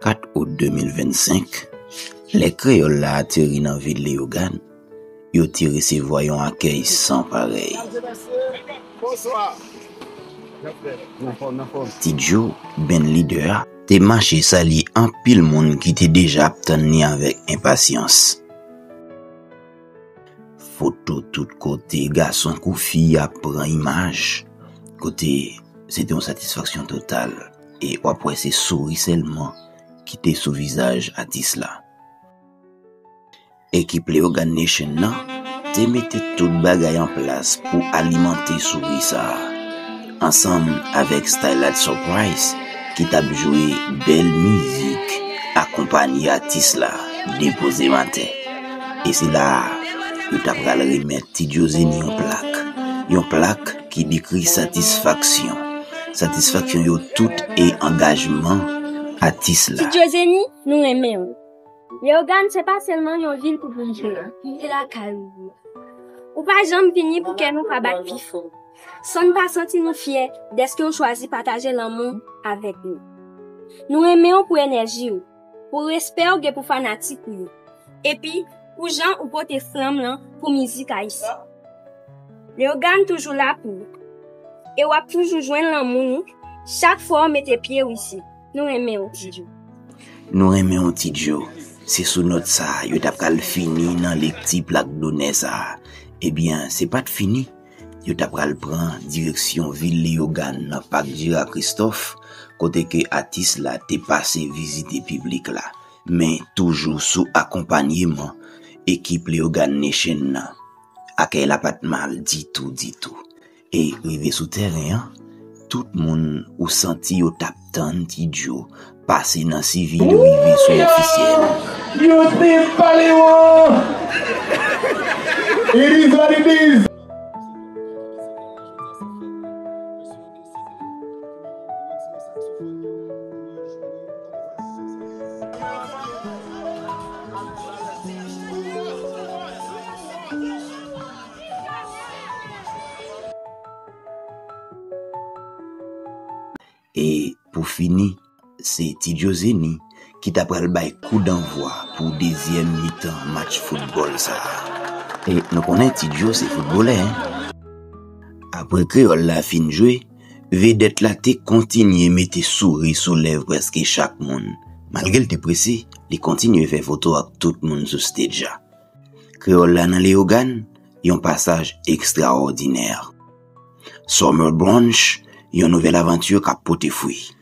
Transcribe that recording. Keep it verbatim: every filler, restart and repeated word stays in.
Kat out de mil vennsenk, lè Kreyòl la ateri nan vil Leyogàn, yo te resevwa yon akèy san parèy. Ti Djo, band lidè a, te mache salye anpil moun ki te deja ap tann li avèk enpasyans. Foto tout kote, gason kou fi ap pran imaj. Kote, se te yon satisfaksyon total. E w ap wè se souri sèlman ki te sou vizaj atis la. Ekip Leogàn Nation nan te mete tout bagay an plas pou alimante souri sa a. Ansanm avèk Stylat Surprise ki t ap jwe bèl mizik, akonpanye atis la, depoze matè. E se la a, yo t ap pral remèt Ti Djo Zeni yon plak. Yon plak ki dekri satisfaksyon. Satisfaksyon yo tout e angajman atis la. Ti Djo Zeni, nou renmen w. Leogàn se pa sèlman yon vil pou bouje, se lakay ou ye. Ou pa janm vini pou kè nou pa bat pi fò, san n pa santi nou fyè dèske w chwazi pataje lanmou avèk nou. Nou renmen w pou enèji w, pou respè w gen pou fanatik ou yo, epi pou jan ou pote flanm lan pou mizik ayisyen. Leogàn toujou la pou ou. E w ap toujou jwenn lanmou nou chak fwa w mete pye w isi. Nou renmen w, Ti Djo. Nou renmen w, Ti Djo. Se sou nòt sa a, yo t ap pral fini nan lekti plak donè sa a. Ebyen, se pa t fini. Yo t ap pral pran direksyon vil Leogàn nan Pak Jera Kristòf, kote ke atis la te pase vizite piblik la. Men toujou sou akonpanyeman ekip Leogàn Nation nan. Akèy la pa t mal ditou, ditou. E rive sou tèren an, tout moun ou santi yo t ap tann Ti Djo pase nan sivil rive sou ofisyèl. Yo te pale w! It is what it is! E pou fini, se Ti Djo Zeni ki ta pral bay kou danvwa pou dezyèm mitan match foutbòl sa a. E nou konnen Ti Djo se foutbolè, en. Apre Kreyòl la fin jwe, vedèt la te kontinye mete souri sou lèv prèske chak moun. Malgre l te prese, li kontinye fè foto ak tout moun sou stage la. Kreyòl la nan Leyogàn, yon pasaj ekstraòdinè. Summer Brunch, yon nouvèl avanti k ap pote fwi.